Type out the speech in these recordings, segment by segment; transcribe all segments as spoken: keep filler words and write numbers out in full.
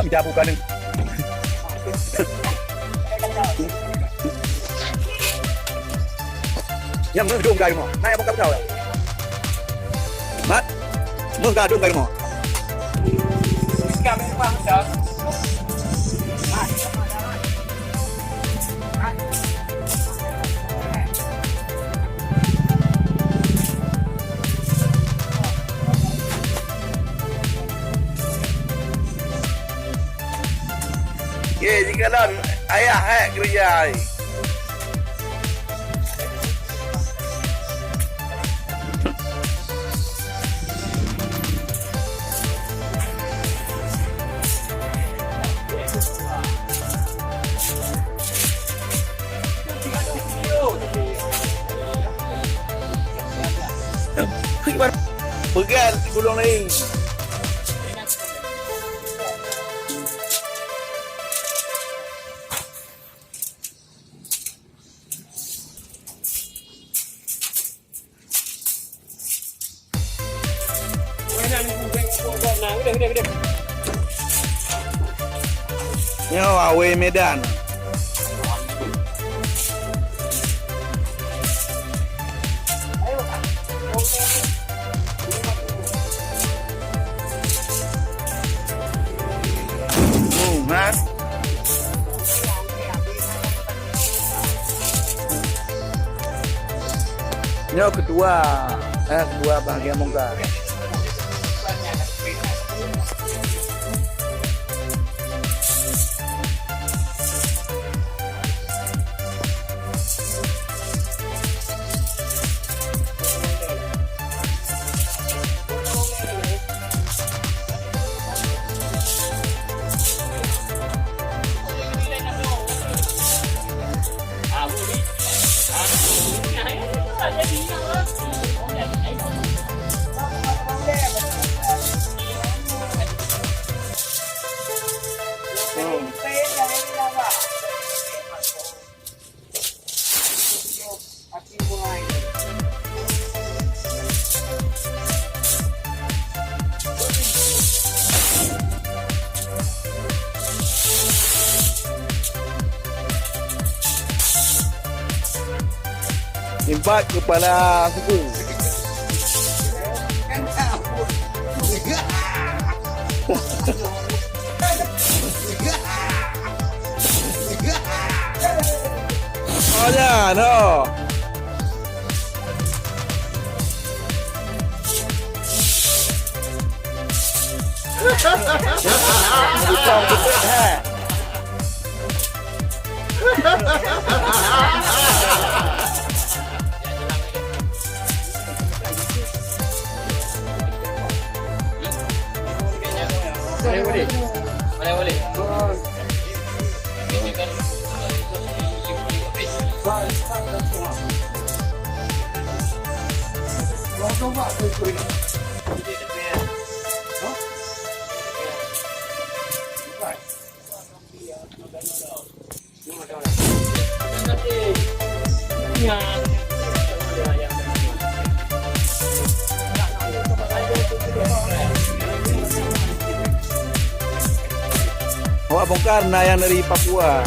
Jabu kaneuk. Nyang meuh dong gai rumoh. Nai abang kapitau. Mat. Meuh gadong gai rumoh. Ye, jikalon ayah hai keureuja hai. Peugah gulong laén. Nyoe awé Medan. Hmm, ha? Nyoe ketua, eh, ketua bahagian mungkar. Empat kepala suku. Oh, ya, no. Awak bongkar na nyang dari Papua.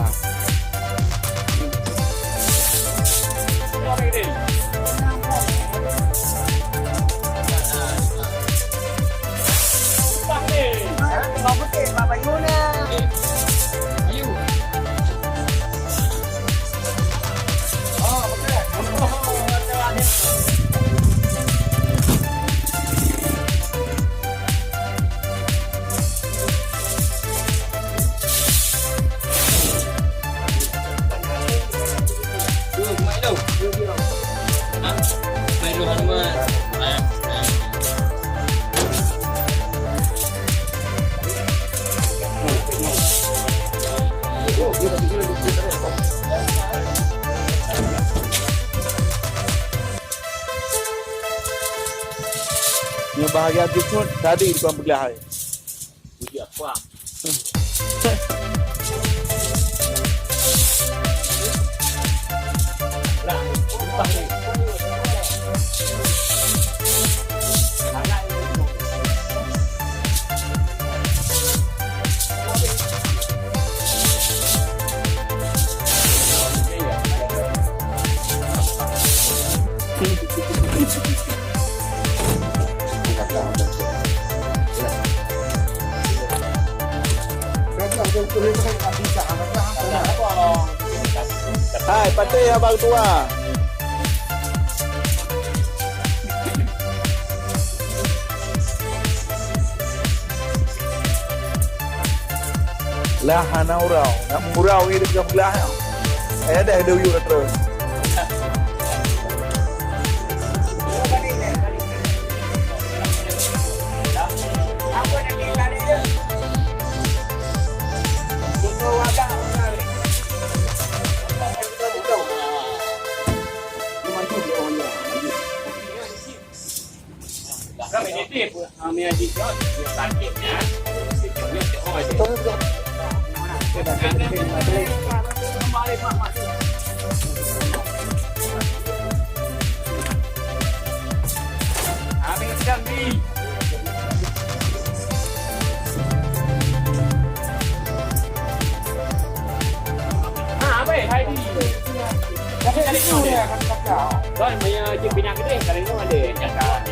Nyoe bahagian jeuet tadi dikon peugah hai. Hai, patéh abang tua. Lah hana urau, nak mengurau ni dekat belah. Eh, dah ada uyuk terus. Ha, abang, hai di. Kon maya jeuet pinah keudeh, kali nyoe ada.